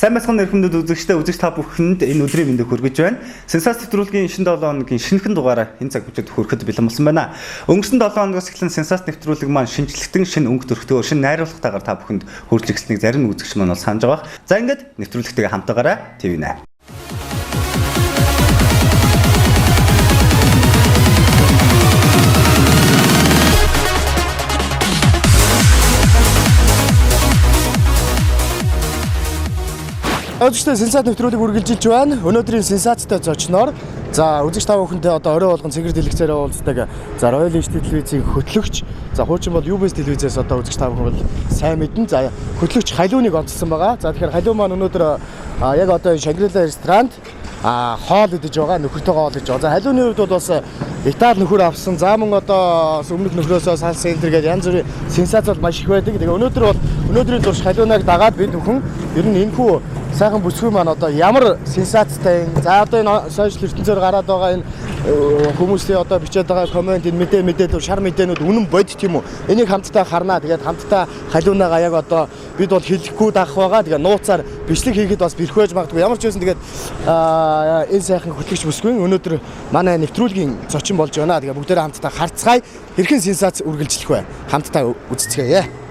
Сайн байцгаана эрхэмлэд үзэгчдээ, үзэгч та бүхэнд энэ өдрийн мэндийг хүргэж байна. Сенсац нэвтрүүлгийн шинэ 7 хоногийн шинэхэн дугаараа энэ цаг мөчид хүрэхэд бэлэн болсон байна. Өнгөрсөн 7 хоногоос эхлэн Сенсац нэвтрүүлэг маань шинжлэхтэн шинэ өнгө төрхтөө, шинэ найруулгатайгаар та бүхэнд хүрж ирснийг зарим үзэгч маань бол санаж байгаа. За, ингээд нэвтрүүлэгтэйгээ хамтаагаарай. TV8. Үзэгчдээ, сенсац нэвтрүүлэг үргэлжилж байна. Өнөөдрийн сенсацтай зочноор, за, үзэгч та бүхэнтэй одоо орой болгон цэгэр дэлгэцээрээ уулздаг. За, Royal HD телевизийн хөтлөгч, за, хуучин бол UBS телевизээс одоо үзэгч та бүхэн бол сайн мэднэ. За, хөтлөгч Халиуныг онцлсон байгаа. За, тэгэхээр Халиун маань өнөөдөр яг одоо Shangri-La ресторанд хоол идэж байгаа, нөхөртөөгөө хоол идэж байгаа. За, Халиуны хувьд бол бас Итали нөхөр авсан. За, мөн одоо өмнөх нөхрөөсөө салсан энэ төр гээд янз бүрийн сенсац бол маш их байдаг. Тэгээ өнөөдөр бол өнөөдрийн турш Халиунаг дагаад бид бүхэн ер нь энэхүү сайхан бүсгүй маань одоо ямар сенсацтай юм. За, одоо энэ сошиал ертөнцөөр гараад байгаа энэ хүмүүсийн одоо бичээд байгаа comment, энэ мэдээлэл, шар мэдээнүүд үнэн бодит юм уу? Энийг хамтдаа харнаа. Тэгээд хамтдаа Халиунагаа яг одоо бид бол хэлэхгүй даах байгаа. Тэгээ нууцаар бичлэг хийхэд бас бэрх байж магадгүй. Ямар ч байсан тэгээд энэ сайхан хөтлөгч бүсгүй өнөөдөр манай нэвтрүүлгийн зочин болж байна. Тэгээ бүгдээрээ хамтдаа харцгаая. Хэрхэн сенсац үргэлжлэх вэ? Хамтдаа үзцгээе.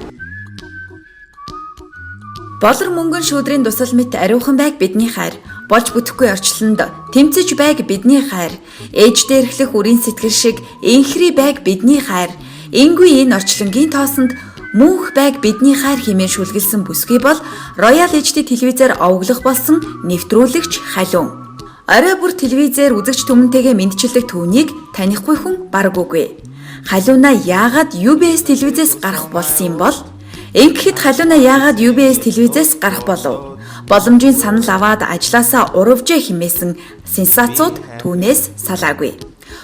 Болор мөнгөн шүүдрийн дусал мэт ариухан байг бидний хайр. Болж бүтэхгүй орчлонд тэмцэж байг бидний хайр. Ээж дээрхлэх үрийн сэтгэл шиг энхри байг бидний хайр. Энгүй энэ орчлонгийн тоосонд мөнх байг бидний хайр хэмээн шүлгэлсэн бүсгүй бол Royal HD телевизээр овоглох болсон нэвтрүүлэгч Халиун. Орой бүр телевизээр үзэгч түмэнтэйгээ мэдчилдэг түүнийг танихгүй хүн бараг үгүй. Халиуна яагаад UBS телевизээс гарах болсон юм бол? Ингэхэд Халиуна яагаад UBS телевизээс гарах болов? Боломжийн санал аваад ажлаасаа уравжээ хэмээсэн сенсацууд түүнээс салаагүй.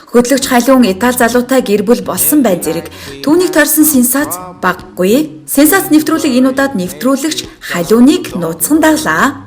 Хөтлөгч Халиун Итали залуутай гэр бүл болсон байн зэрэг түүнийг тойрсон сенсац баггүй. Сенсац нэвтрүүлэг энэ удаад нэвтрүүлэгч Халиуныг нууцхан даглаа.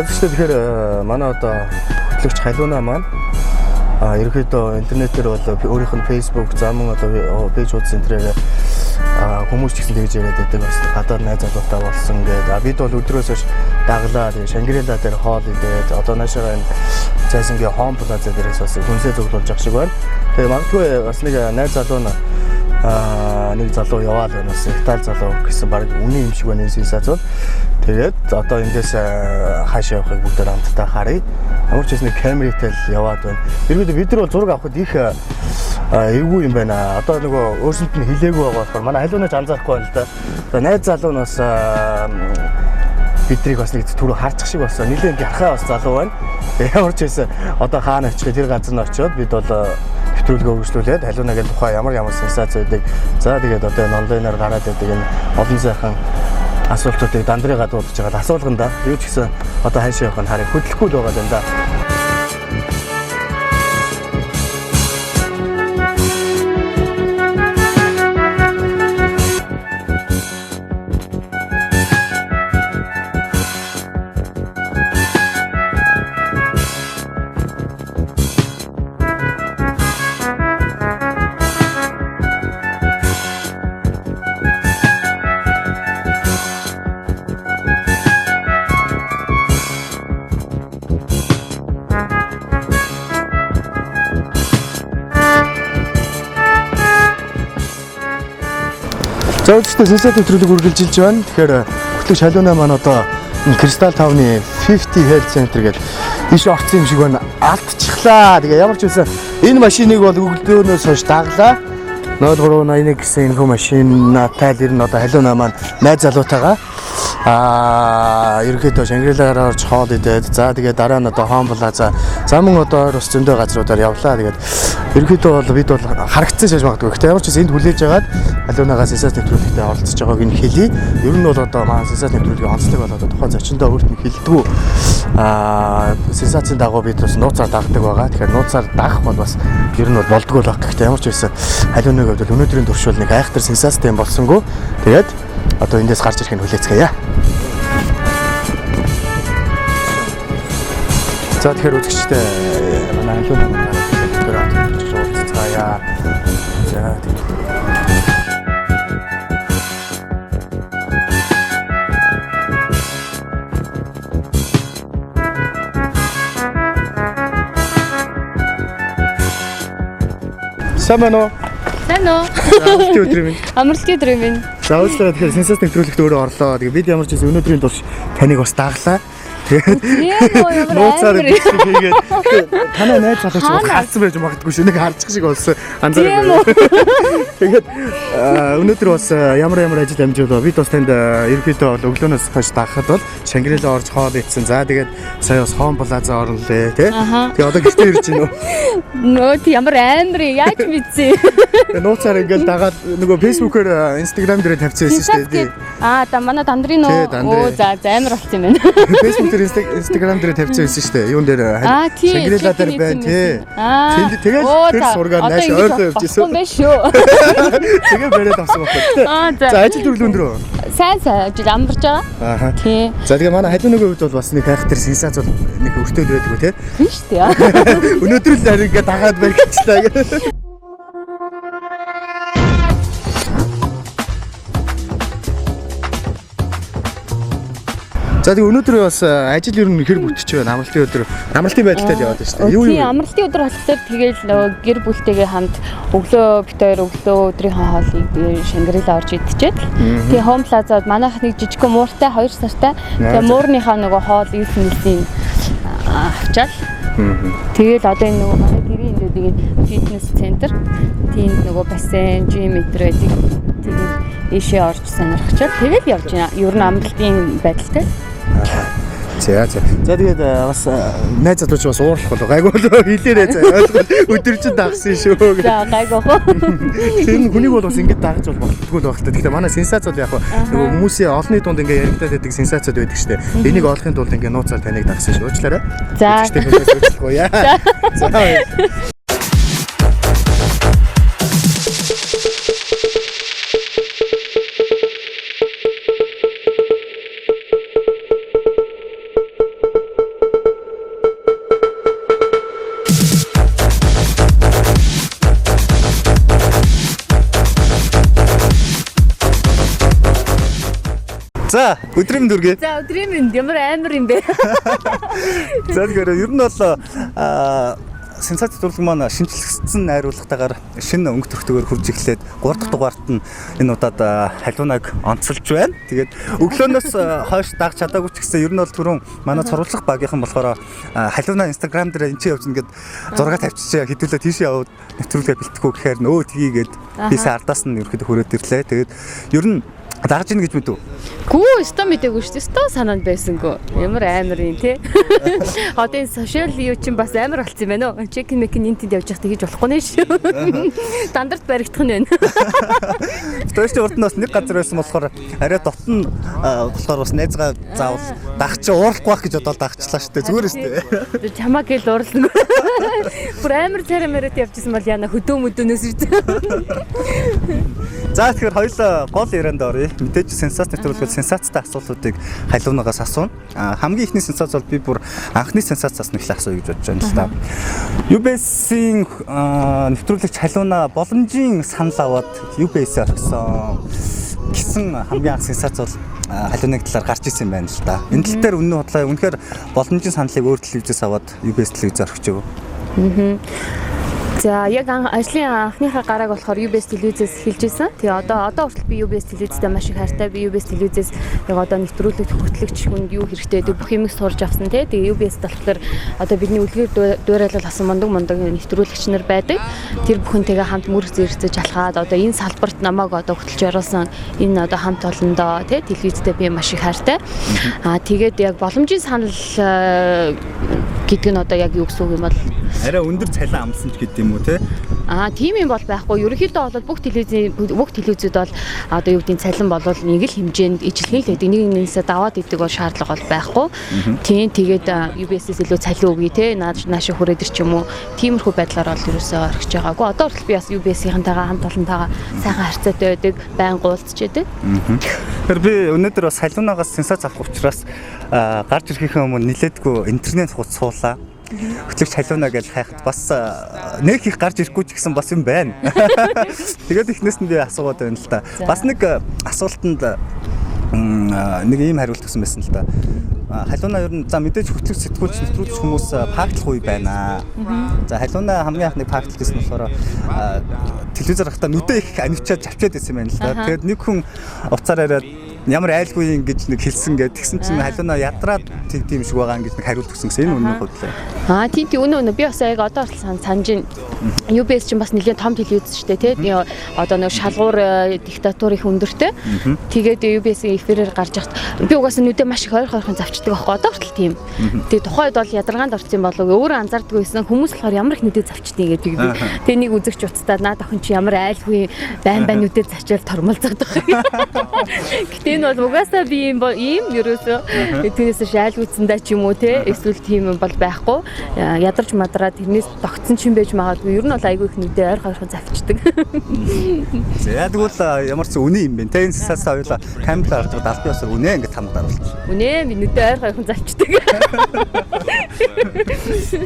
За тэгэхээр манай одоо хөтлөгч Халиуна маань ерөнхийдөө интернетээр бол өөрийнх нь Facebook, за мөн одоо пэйж хуудас энтрээр хүмүүс ч гэсэн тэгж яриад байдаг, бас гадаад найз залуутай болсон гэдэг. Бид бол өдрөөс хойш даглаа. Тэгээ Шангрила дээр хоол идээд одоо наашаага энэ Зайсангийн Home Plaza дээрээс бас хүнсээ зөвлөж авах шиг байна. Тэгээ магадгүй бас нэг найз залуу нь нэг залуу яваал байна, бас Итали залуу гэсэн баг үнэн юм шиг байна энэ сенсац бол. Тэгээд одоо эндээс хаашаа явахыг бүгдээр хамтдаа харъя. Ямар ч байсан нэг камератай л яваад байна. Ерөнхийдөө бид нар бол зураг авахд их эвгүй юм байна. Одоо нөгөө өөрсөнд нь хилээгүй байгаа болохоор манай халиунаач анзаарахгүй байна л да. За найз залуу нь бас бидрийг бас нэг түрүү харчих шиг болсон. Нилээн гярхай бас залуу байна. Тэгээ ямар ч байсан одоо хаана очих тэр газар нь очиод бид бол нэвтрүүлгээ үргэлжлүүлээд халиунагийн тухай ямар ямар сенсац байдаг. За тэгээд одоо энэ онлайнаар гараад байдаг энэ олон сайхан асуултуудыг дандрыгаа дуудаж байгаа л асуулган да. Юу ч гэсэн одоо хаашаа явах нь харъя. Хөдлөхгүй л байгаа юм да. За үзэгчдээ сенсац нэвтрүүлэг үргэлжилж байна. Тэгэхээр хөтлөгч Халиуна маань одоо энэ Кристал Тауны 50 Health Center гэдэг иш орцсон юм шиг байна. Алдчихлаа. Тэгээ ямар ч байсан энэ машиныг бол өглөөнөөс хойш даглаа. 0381 гэсэн энэ хүү машинаатай л ер нь одоо Халиуна маань найз залуутайгаа ерөнхийдөө Шангрилагаар орж хоол идээд за тэгээ дараа нь одоо Home Plaza за мөн одоо ойр ус зөндөө газруудаар явлаа. Тэгээд ерөнхийдөө бол бид бол харагдсан шаж магадгүй. Гэхдээ ямар ч байсан энд хүлээж агаад Халиунагаас сенсац нэвтрүүлэгтээ оролцож байгааг нь хэлье. Ер нь бол одоо манай сенсац нэвтрүүлгийн онцлог бол одоо тухайн зочиндоо өөрт нь хэлдэггүй. Сенсацийн дагуу бид бас нууцаар дагдаг байгаа. Тэгэхээр нууцаар дагах бол бас ер нь бол болдгоо л баг. Гэхдээ ямар ч байсан Халиунагийн хувьд бол өнөөдрийн туршвал нэг айхтар сенсацтай юм болсонгүй. Тэгээд одоо эндээс гарч ирэхийг хүлээцгээе. За тэгэхээр үзэгчдээ манай Халиуна маань гараад ирлээ. Бүгдээр уулзцаая. За тэгээд Сайн байна уу? Сайн уу? Амралтын өдрийн минь. Амралтын өдрийн минь. За уучлаарай, тэгэхээр сенсац нэвтрүүлэгт өөрөө орлоо. Тэгээ бид ямар ч байсан өнөөдрийн турш таныг бас даглаа. Тэгээд нууцаар бичлэг хийгээд танай найз залууч бол харсан байж магадгүй шүү. Нэг харчих шиг болсон. Анзаараагүй. Тэгээд өнөөдөр бас ямар ямар ажил амжуулаа. Бид бас танд ерөнхийдөө бол өглөөнөөс хойш дагахад бол Шангрила орж хоол идсэн. За тэгээд сая бас Home Plaza орлоо тий. Тэгээ одоо гэртээ ирж байна уу? Нөө тий ямар амар яаж мэдсэн. Нууцаар ингээл дагаад нөгөө Facebook-оор Instagram дээр тавьсан байсан шүү дээ. Да манай Дандрын нөө. Оо за амар болсон юм байна. Facebook дээр Instagram дээр тавьсан байсан шүү дээ. Юун дээр Шангрила дээр байна тий. Тэнд тэгэл тэр сургаар нааш ойрлоо явж исэн. Юм байна шүү. Тэгээ бариад авсан байхгүй. За ажил төрлөө өндрөө. Сайн сайн ажил амарч байгаа. Тий. За тэгээ манай Халиунагийн хувьд бол бас нэг хайхтар сенсац бол нэг өртөөд байдгүй тий. Тийм шүү дээ. Өнөөдөр л харин ингээ дагаад баригчлаа гэх. За тэгээ өнөөдөр бас ажил ер нь хэр бүтчих вэ? Амралтын өдөр, амралтын байдалтай л яваад байна шүү дээ. Юу юу? Амралтын өдөр болохоор тэгэл нөгөө гэр бүлтэйгээ хамт өглөө бит хоёр өглөө өдрийнхөө хоолыг Шангрила орж идчихэд. Тэгээ Home Plaza-д манайх нэг жижигхэн мууртай 2 сартай. Тэгээ муурныхаа нөгөө хоол илс мэлсийн авчаал. Тэгэл одоо энэ нөгөө манай гэрийн эндүүдийн фитнес центр тийнд нөгөө бассейн, жим энэ байдаг. Тэгээд ийшээ орж сонирхчаад тэгэл явж байна. Ер нь амралтын байдалтай. За за. За тэгээд бас найз залууч бас уурлах болов. Гайгүй болов хэлээрээ за ойлгол өдөржин дагсан шүү гэх. За гайгүй хөө. Тэр нь хүнийг бол бас ингэж дагаж бол болтгүй л байх л та. Тэгэхээр манай сенсац бол яг нөгөө хүмүүсийн олонний дунд ингэ яригадаад байдаг сенсацууд байдаг шүү дээ. Энийг олохын тулд ингэ нууцаар таныг дагсан шүү. Уучлаарай. За. Үзэгчдээ уучлахгүй яа. За. За, өдрийн мэнд хүргэе. За, өдрийн мэнд, ямар амар юм бэ? За, тэгэхээр ер нь бол сенсац нэвтрүүлэг маань шинэчлэгдсэн найруулгатайгаар шинэ өнгө төрхтөгөөр хурж эхлээд 3 дахь дугаарт нь энэ удаад халиунаг онцолж байна. Тэгээд өглөөнөөс хойш дагч чадаагүй ч гэсэн ер нь бол түрүүн манай цорвлох багийнхан болохоор халиуна Instagram дээр энэ чинь явж ингээд зураг тавьчихжээ, хэдүүлээ тийш яваад нэвтрүүлгээ бэлтгэв гэхээр нөө тгийгээд би сайн ардаас нь ерөөхдөө хүрээд ирлээ. Тэгээд ер нь дагж ийн гэж мэдв. Гүү, өстө мэдээгүй шүү дээ. Өстө санаанд байсангүй. Ямар амар юм те. Одоо энэ сошиал юу чинь бас амар болцсон юм байна уу? Чекин мекин энэ тэнд явж байхдаа хийж болохгүй нэ шүү. Дандарт баригдах нь байна. Тэвч урд нь бас нэг газар байсан болохоор арай дотн болохоор бас найзгаа заавал дагч уурлахгүй байх гэж бодоод дагчлаа шүү дээ. Зүгээр шүү дээ. Чамаа гэл уурлана. Бүр амар царай мэрэт явчихсан бол яна хөдөө мөдөөнөөс шүү дээ. За, тэгэхээр хоёулаа гол ярианд оръё. Мэдээж сенсац нэвтрүүлгээр сенсацтай асуултуудыг халиунагаас асууна. Хамгийн эхний сенсац бол би бүр анхны сенсацаас нэг л асууя гэж бодож байна л да. UBS-ийн нэвтрүүлэгч халиуна боломжийн санал аваад UBS-ийг орхисон гэсэн хамгийн анх сенсац бол халиунаг талаар гарч ирсэн юм байна л да. Энэ тал дээр үнэн худлаа, үнэхээр боломжийн саналыг өөр телевизээс аваад UBS телевиз орхиж өг. За, яг ажлын анхныхаа гарааг болохоор UBS телевизээс эхэлж исэн. Тэгээ одоо хүртэл би UBS телевизтэй маш их хайртай. Би UBS телевизээс яг одоо нэвтрүүлэгт хөтлөгч хүнд юу хэрэгтэй гэдэг бүх юмыг сурж авсан тий. Тэгээ UBS болохоор одоо бидний үлгэр дуурайлал асан мундаг нэвтрүүлэгч нар байдаг. Тэр бүхэнтэйгээ хамт мөрөг зэрэгцэж алхаад одоо энэ салбарт намайг одоо хөтлөж оруулсан энэ одоо хамт олондоо тий телевизтэй би маш их хайртай. Аа, тэгээд яг боломжийн санал гэдэг нь одоо яг юу гэсэн үг юм бол арай өндөр цалин амлсан ч гэдэг юм уу те? Аа, тийм юм бол байхгүй. Ерөнхийдөө бол бүх телевизүүд бол одоо юу гэдгийг цалин бол нэг л хэмжээнд ижилхэн л байдаг. Нэг нэгнээсээ даваад идэг бол шаардлага бол байхгүй. Тийм, тэгээд UBS-ээс илүү цалин өгье те, нааша хүрээд ир ч юм уу. Тиймэрхүү байдлаар бол ерөөсөө орхиж байгаагүй. Одоо хүртэл би бас UBS-ийнхэнтэйгээ хамт олонтойгоо сайхан харьцаатай байдаг, байнга уулзч байдаг. Тэгэхээр би өнөөдөр бас халиунагаас сенсац авах учраас гарч ирэхийнхээ өмнө нилээдгүй интернет хуудас суулаа. Хөтлөгч халиуна гэж хайхад бас нэг их гарч ирэхгүй ч гэсэн бас юм байна. Тэгээд эхнээс нь би асуугаад байна л да. Бас нэг асуултанд нэг ийм хариулт өгсөн байсан л да. Халиуна ер нь за мэдээж хөтлөгч, сэтгүүлч, нэвтрүүлэгч хүмүүс фактлах үе байна. За, халиуна хамгийн анх нэг фактлах гэсэн болохоор телевизээр харахтаа нүдэ их анивчаад чавчаад байсан юм байна л да. Тэгээд нэг хүн уцаар яриад ямар айлгүй юм гэж нэг хэлсэн гээд тэгсэн чинь халиуна ядраад тэгдэм шиг байгаа гэж нэг хариулт өгсөн гэсэн. Энэ үнэн худлаа. Аа, тийм үнэ. Би бас яг одоо хүртэл санаж байна. UBS чинь бас нэлээд том телевиз шүү дээ тий. Одоо нэг шалгуур диктатур их өндөртэй. Тэгээд UBS-ийн эфирээр гарч яхад би угаасаа нүдэ маш их ойрхон завчдаг байхгүй, одоо хүртэл тийм. Тэгээд тухайн үед бол ядаргаанд орсон болов өөрөө анзаардаггүй байсан. Хүмүүс болохоор ямар их нүдэ завчдгийг гэдэг би. Тэгээд нэг үзэгч уцтаад наад охин чи ямар айлгүй байн байн нүдэ завчаал тормолцоод байгаа. Гэтэ энэ бол угаасаа би юм ерөөсөө тэрнээс шайлгүйцэндээ ч юм уу те, эсвэл тийм юм бол байхгүй. Ядарч мадраа тэрнээс тогтсон ч юм байж магадгүй. Ер нь бол айгүй их нүдэ ойрхон завчдаг. За, тэгвэл ямар ч үнэн юм бэ те, энэ сенсац хоёулаа камераар харж байгаа албан ёсоор үнэ ингэ тамгад оруулчих. Үнэ, би нүдэ ойрхон завчдаг.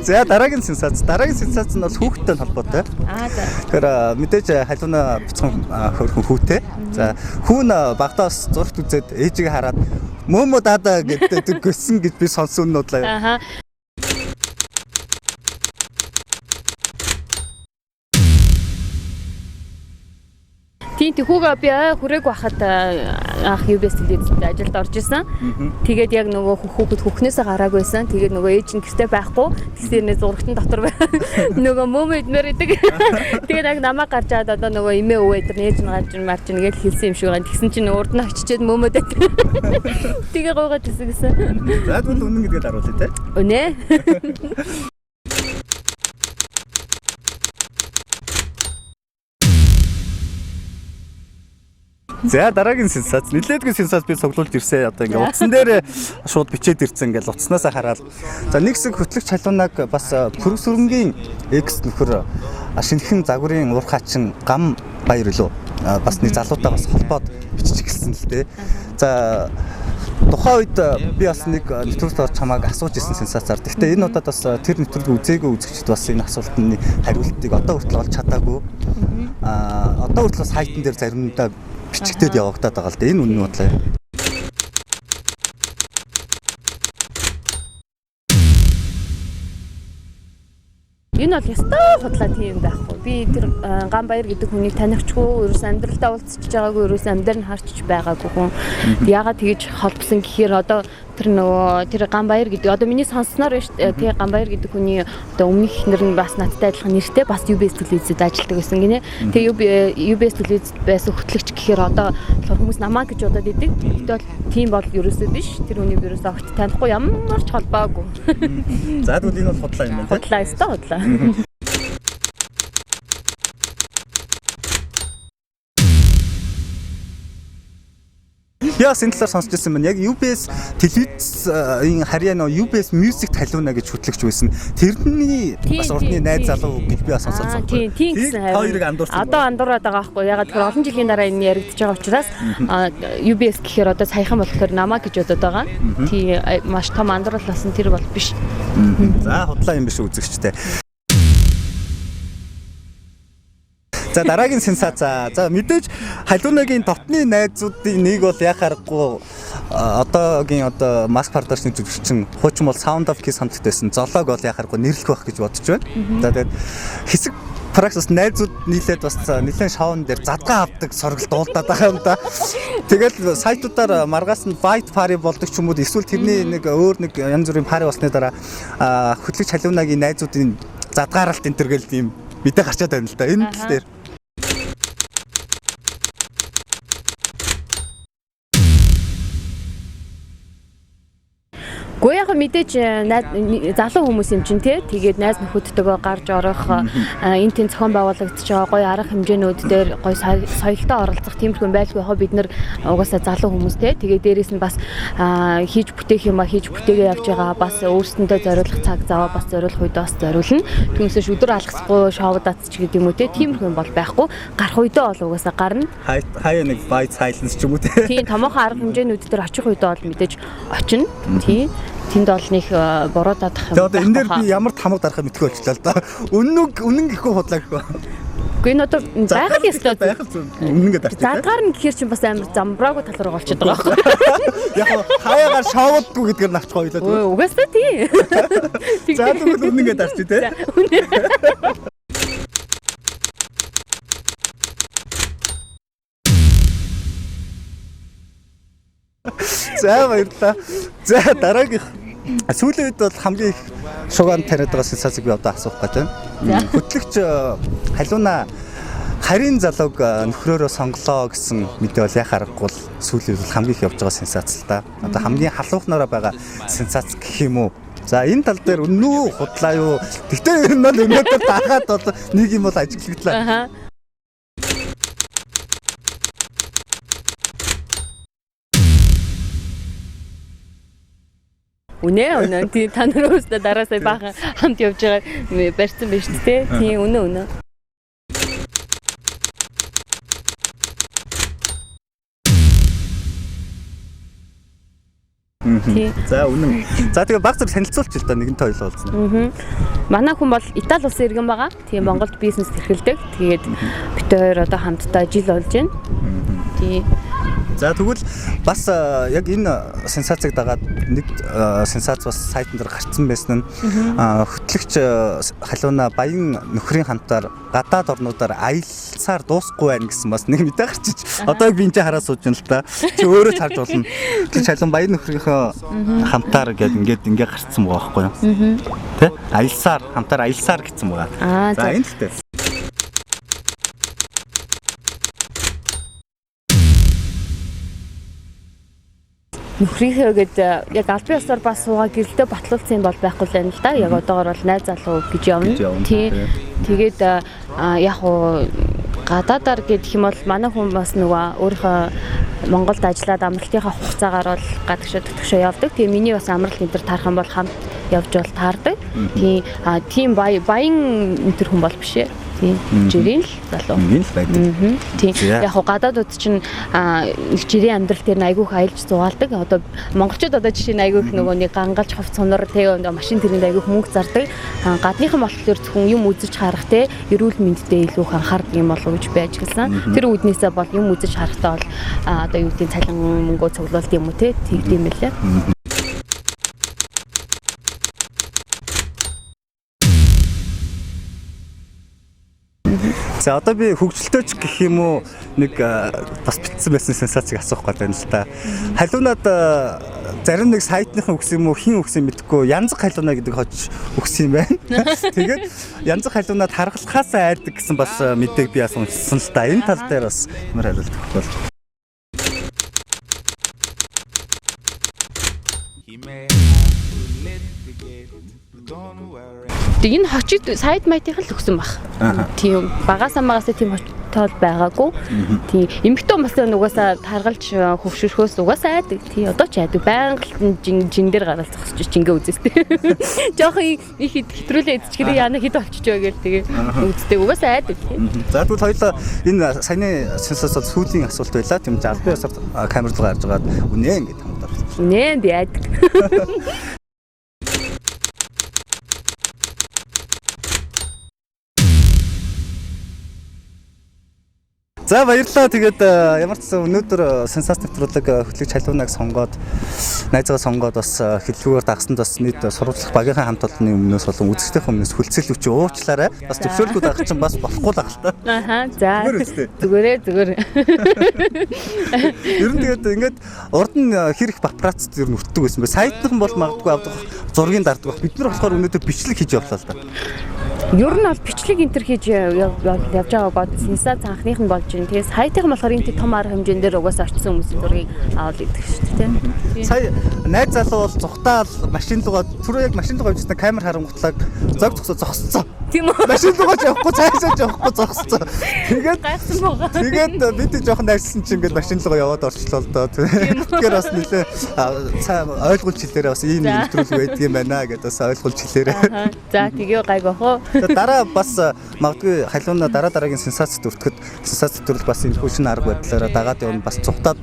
За, дараагийн сенсац. Дараагийн сенсац нь бол хүүхдтэй холбоотой. Аа, за. Тэгэхээр мэдээж халиуна бяцхан хөрхөн хүүтэй. За, хүүн багтаас зурагт үзээд ээжигээ хараад мөөмө даада гэдэг гөссөн гэж би сонссон үнэн бодлоо. Аха. Тийм, хүүгээ би хүрээг байхад анх UBS телевизэд ажилд орж исэн. Тэгээд яг нөгөө хүүхэд хөхнөөсөө гараагүй байсан. Тэгээд нөгөө ээж нь гэртээ байхгүй. Тэгсэрнээ зурагтан дотор бай. Нөгөө мөөмө идмээр идэг. Тэгээд яг намайг гарч аваад одоо нөгөө эмээ өвөө эдэр ээж нь гарч марч ингээд хэлсэн юм шиг байгаа. Тэгсэн чинь урд нь очичээд мөөмөд байт. Тэгээ гойгоод исэн гэсэн. За, тэгвэл үнэн гэдгээ даруулъя те. Үнэ. За, дараагийн сенсац. Нилээдгүй сенсац би цуглуулж ирсэн. Одоо ингээ утсан дээр шууд бичээд ирсэн ингээл утаснаасаа хараад. За, нэг хэсэг хөтлөгч халиунаг бас пүрэг сүрэнгийн экс нөхөр шинэхэн загварын уур хачин гам баяр үлээ. Бас нэг залуутай бас холбоод бичиж эхэлсэн л дээ. За, тухайн үед би бас нэг нэвтрүүлэгт орж чамааг асууж ирсэн сенсацаар. Гэхдээ энэ удаад бас тэр нэвтрүүлгийг үзээгүй үзэгчд бас энэ асуултны хариултыг одоо хүртэл олж чадаагүй. Одоо хүртэл бас сайтн дээр заримдаа бичигдээд явагдаад байгаа л да. Энэ үнэн бодлоо. Энэ бол ёстой худлаа тийм байхгүй. Би тэр Ган Баяр гэдэг хүнийг танихчгүй, ерөөс амьдралдаа уулзчихж байгаагүй, ерөөс амьдаар нь харчиж байгаагүй хүн. Яагаад тэгэж холбосон гэхээр одоо тэр нөгөө тэр Ган Баяр гэдэг одоо миний сонссноор байна шүү дээ. Тэр Ган Баяр гэдэг хүний одоо өмнөх эхнэр нь бас надтай адилхан нэртэй бас UBS телевизэд ажилладаг байсан гинэ. Тэгээ UBS телевизэд байсан хөтлөгч гэхээр одоо болохоор хүмүүс намаа гэж бодоод идэг. Гэхдээ бол тийм бол ерөөсөө биш. Тэр хүнийг ерөөсөө огт танихгүй, ямар ч холбоогүй. За, тэгвэл энэ бол худлаа юм байна, тийм. Худлаа, ёстой худлаа. Би бас энэ талаар сонсч ирсэн байна. Яг UBS телевизийн харьяа нөө UBS Music талиуна гэж хөтлөгч байсан. Тэрний бас урдны найз залуу гэж би бас сонсоод Аа, тийм, тийм гэсэн Та хоёрыг андуурсан. Одоо андуураад байгаа байхгүй. Ягаад гэхээр олон жилийн дараа энэ яригдчихэж байгаа учраас UBS гэхээр одоо саяхан болохоор намаа гэж бодод байгаа. Тийм, маш том андуурал болсон, тэр бол биш. За, худлаа юм биш үзэгчтэй. За, дараагийн сенсац. За, мэдээж Халуунагийн дотны найзуудын нэг бол яах аргагүй одоогийн одоо Mask Production жүжигчин хуучин бол Sound of Kiss хамтлагт байсан. Золоог бол яах аргагүй нэрлэх байх гэж бодож байна. За, тэгээд хэсэг Праксис найзууд нийлээд бас нэлээд шоун дээр задгаа авдаг соргол дуулдаад байгаа юм да. Тэгэл сайтуудаар маргаас нь white party болдог ч юм уу, эсвэл тэрний нэг өөр нэг янз бүрийн party болсны дараа хөтлөгч Халуунагийн найзуудын задгааралт энэ төр гэл тийм мэдээ гарчаад байна л да. Энэ тал дээр. Гэхдээ яг мэдээж найз залуу хүмүүс юм чинь тий. Тэгээд найз нөхөдтэйгөө гарч орох, энэ тийм зохион байгуулагдаж байгаа гоё арга хэмжээнүүд дээр гоё соёлтой оролцох тиймэрхүү байлгүй яг бид нар угаасаа залуу хүмүүс тий. Тэгээд дээрэс нь бас хийж бүтээх юм а хийж бүтээгээ явж байгаа, бас өөрсөндөө зориулах цаг зав бас зориулах үед бас зориулна. Түүнээс өдөр алгасгүй шоудаац ч гэдэг юм уу тий. Тиймэрхүү юм бол байхгүй. Гарах үедээ бол угаасаа гарна. Хаяа нэг white silence ч юм уу тий. Тийм, томоохон арга хэмжээнүүд дээр очих үедээ бол мэдээж очино. Тийм. Тэнд бол нэг буруудах юм. Тэгээ одоо энэ дээр би ямар тамга дарахыг мэдэхгүй болчихлоо л да. Үнэн үг, үнэн гэхгүй, худлаа гэхгүй. Үгүй, энэ одоо байгаль ёстой. Байгаль зүг үнэн гэдэг дарчих. Задгаар нь гэхэр чинь бас амар замбраагүй тал руу болчиход байгаа байхгүй. Яг хаяагаар шоудгүй гэдгээр навчих хоёлаа. Өө, угаасаа тий. За, тэгвэл үнэн гэдэг дарчих тий. Үнэн. За, баярлалаа. За, дараагийнх, сүүлийн үед бол хамгийн их шугаан тариад байгаа сенсацийг би одоо асуух гэж байна. Хөтлөгч Халууна харийн залууг нөхрөөрөө сонголоо гэсэн мэдээ бол яхаа аргагүй л сүүлийн үед бол хамгийн их явж байгаа сенсац л да. Одоо хамгийн халуухнараа байгаа сенсац гэх юм уу? За, энэ тал дээр үнэн үү, худлаа юу? Гэтэ ер нь бол өнөөдөр дагаад бол нэг юм бол ажиглагдлаа. Аха. Үнэ, үнэ. Тийм, та нар өөрсдөө дараа сая баахан хамт явж байгаа барьсан байж тээ. Тийм, үнэ, үнэ. Тийм. За, үнэн. За, тэгээ баг зэрэг танилцуулчих л да, нэгэнтэй хоёлоо уулзна. Манай хүн бол Итали улсын иргэн байгаа. Тийм, Монголд бизнес эрхэлдэг. Тэгээд бид хоёр одоо хамтдаа жил болж байна. Тийм. За, тэгвэл бас яг энэ сенсацийг дагаад нэг сенсац бас сайтн дээр гарцсан байсан нь хөтлөгч Халууна баян нөхрийн хамтаар гадаад орнуудаар аялсаар дуусахгүй байна гэсэн бас нэг мэдээ гарчиж одоо яг би энэ хараа сууж байна л та. Чи өөрөө ч харж болно. Хөтлөгч Халуун баян нөхрийнхөө хамтаар гээд ингээд ингээ гарцсан байгаа байхгүй юу? Тэ? Аялсаар, хамтаар аялсаар гэсэн байгаа. За, энэ л дээ. Нөхрийнхөө гээд яг албан ёсоор бас суугаа гэрэлтэй батлуулсан юм бол байхгүй л байна л да. Яг одоогор бол найз залуу гэж явна. Тий. Тэгээд яг уу гадаадаар гэх юм бол манай хүн бас нөгөө өөрийнхөө Монголд ажиллаад амралтынхаа хугацаагаар бол гадагшаа төтгшөө явдаг. Тэгээ миний бас амралт энэ төр таарах юм бол хамт явж бол таардаг. Тийм, тийм баян энэ төр хүн бол биш ээ. Тийм, жирийн л залуу. Жирийн л байдаг. Тийм. Яг хуу гадаадууд чинь нэг жирийн амьдрал дээр нь айгүйх аялж зугаалдаг. Одоо монголчууд одоо жишээ нь айгүйх нөгөө нэг гангалж хувц сунар тэгээ машин тэрнээ айгүйх мөнгө зардаг. Гадныхан болохоор зөвхөн юм үзэж харах те эрүүл мэндэд илүү их анхаардаг юм болов уу гэж би ажигласан. Тэр үүднээсээ бол юм үзэж харахтаа бол одоо юу гэдгийг цалин мөнгөө цуглуулд юм уу те тэгдэм байлээ. За одоо би хөгжилтөөч гэх юм уу нэг бас битсэн байсан сенсацийг асуух гээд байна л та. Халуунад зарим нэг сайтныхан өгсөн юм уу хин өгсөн мэдэхгүй янзах халууна гэдэг хоч өгсөн юм байна. Тэгээд янзах халуунад харгалахаас айдаг гэсэн бас мэдээг би бас уншсан л та. Энэ тал дээр бас ямар хариулт өгөх бол. Тэг энэ хочид сайд майтынх л өгсөн баг. Тийм багасаа магаасаа тийм хотол байгаагүй. Тийм эмэгтэй хүмүүс нугасаа таргалж хөвшөрхөөс угаасаа айдаг. Тийм одоо ч айдаг. Байнга л жин дээр гараад зогсож жингээ үзээстэй. Жохон их хэтрүүлээ идчихэрээ яна хэд болчих вэ гэл тэгээ үздэг. Угаасаа айдаг. За тэгвэл хоёлаа энэ саяны сенсац бол сүүлийн асуулт байлаа. Тийм ч албан ёсоор камер руу гарч агаад үнэ ингэж хамтар. Үнэ би айдаг. За баярлалаа. Тэгээд ямар ч гэсэн өнөөдөр сенсац нэвтрүүлэг хөтлөгч Халуунаг сонгоод найзгаа сонгоод бас хэллэгүүр дагсанд бас нийт сурвалжлах багийнхаа хамт олонны өмнөөс болон үзэгчдийн өмнөөс хүлцэл өчөө уучлаарай. Бас зөвшөөрлгүй дагах чинь бас болохгүй л ах л та. Аха. За. Зүгээр Зүгээр. Ер нь тэгээд ингээд урд нь хэр их папарацци ер нь өртдөг байсан бэ? Сайтныхан бол магадгүй авдаг зургийн дарддаг баг. Бид нар болохоор өнөөдөр бичлэг хийж явлаа л да. Ер нь бол бичлэг энтер хийж явж байгааг бод сенсац анхных нь болж байна. Тэгээ сайтынх нь болохоор энэ том арга хэмжээнд дээр угаасаа очсон хүмүүсийн зургийг аваад идэх шүү дээ, тийм. Сая найз залуу бол зүхтаал машин руугаа түрүү яг машин руугаа явжсэн камер харангутлаа зог зогсоо зогсцоо. Тийм үү? Машин руугаа ч явахгүй цаашаа ч явахгүй зогсцоо. Тэгээд гайхсан байгаа. Тэгээд бид жоохон найрсан чинь ингээд машин руугаа яваад орчлоо л доо. Тэгэхээр бас нэлээ сайн ойлгуулж хэлээрээ бас ийм нэвтрүүлэг байдаг юм байна гэдээ бас ойлгуулж хэлээрээ. За тэгээ гайг бах уу. Дараа бас магадгүй Халууна дараа дараагийн сенсацд өртөхөд сенсац төрөл бас энэ шинэ арга барилаараа дагаад явна бас цухтаад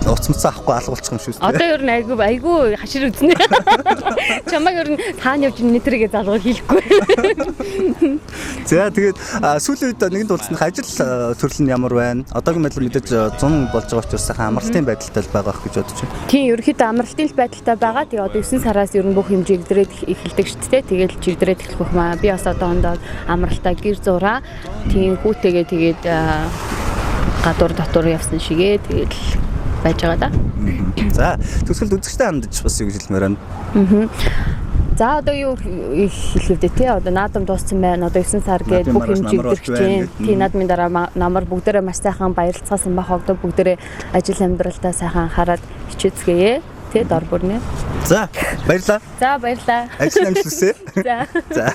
уц муцаа авахгүй алгуулчих юм шүү дээ. Одоо ер нь айгүй хашир үзнэ. Чамайг ер нь таана явж нэтрэгээ залгуур хийхгүй. За тэгээд сүүлийн үед нэгэнт уулзсанх ажил төрөл нь ямар байна? Одоогийн байдлаар мэдээж 100 болж байгаа учраас сайхан амралтын байдалтай байгаа гэж бодож байна. Тийм ерөнхийдөө амралтын байдалтай байгаа. Тэгээ одоо 9 сараас ер нь бүх юм жигдрээд эхэлдэг шүү дээ. Тэгэл жигдрээд эхлэх бүх маа. Би бас одоондоо амралтаа гэр зураа. Тийм хүүтэйгээ тэгээд гадуур дотор явсан шигээ тэгэл байж байгаа да. За төгсгөлд үзэгчтэй хандаж бас юу гэж хэлмээр байна? За одоо юу хэлэв дээ тий одоо наадам дууссан байна. Одоо 9 сар гээд бүх юм жигдэрч чинь. Тий наадмын дараа намар бүгдээрээ маш сайхан баярлцгаасан бах. Одоо бүгдээрээ ажил амьдралдаа сайхан анхаарал хичээцгээе. Тий дор бүрнэ. За баярлалаа. За баярлалаа. Ажил амжилт хүсье. За. За.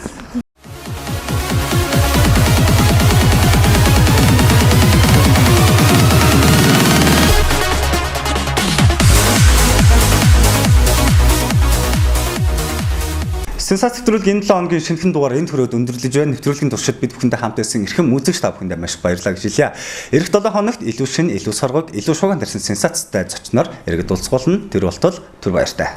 Сенсац нэвтрүүлэг энэ 7 хоногийн шинэхэн дугаар энэ төрөөд өндөрлөж байна. Нэвтрүүлгийн туршид бид бүхэндээ хамт байсан эрхэм үзэгч та бүхэндээ маш их баярлалаа гэж хэлье. Ирэх 7 хоногт илүү шинэ, илүү соргог, илүү шугам тарьсан сенсацтай зочноор иргэд уулзах болно. Тэр болтол түр баяртай.